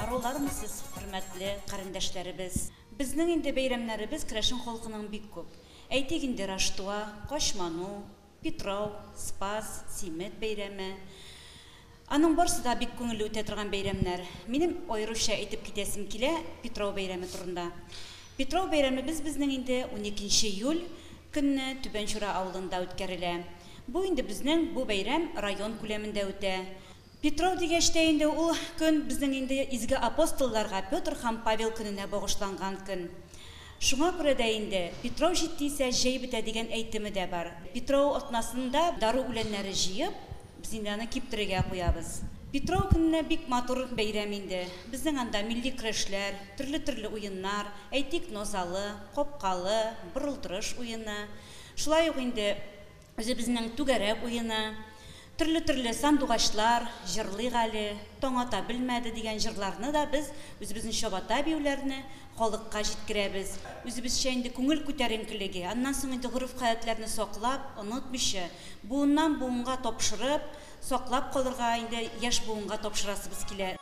Арулармы сез, хөрмәтле карендәшләребез? Безнең инде бәйрәмнәребез керәшен халкының бик күп. Әйтик инде, Раштуа, Качману, Питрау, Спас, Симет бәйрәме. Аның барсы да бик күңелле үтә торган бәйрәмнәр. Минем аеруча әйтеп китәсем килә Питрау бәйрәме турында. Питрау бәйрәмебез безнең инде 12 июль көнне Түбән Чура авылында үткәрелә. Бу инде безнең бу бәйрәм район күләмендә үтә. Питрау дигәч тә инде, ул көн безнең инде изге апостолларга, Петр һәм Павел көненә багышланган көн. Шуңа күрә дә инде Питрау җитте исә, җәй бетә дигән әйтеме дә бар. Питрау атнасында дару үләннәре җыеп, без инде аны киптерергә куябыз. Питрау көненә бик матур бәйрәм инде. Безнең анда милли көрәшләр, төрле-төрле уеннар, әйтик, Нозалы, Капкалы, Борылдырыш уены. Шулай ук инде үзебезнең түгәрәк уены, төрле-төрле сандугачлар, җырлыйк әле, таң ата белмәде дигән җырларны да без үзебезнең чабата биюләрне халыкка җиткерәбез. Үзебезчә инде күңел күтәренкелеге, аннан соң инде гореф-гадәтләрне саклап, онытмыйча, буыннан буынга тапшырып, саклап калырга инде яшь буынга тапшырасыбыз килә.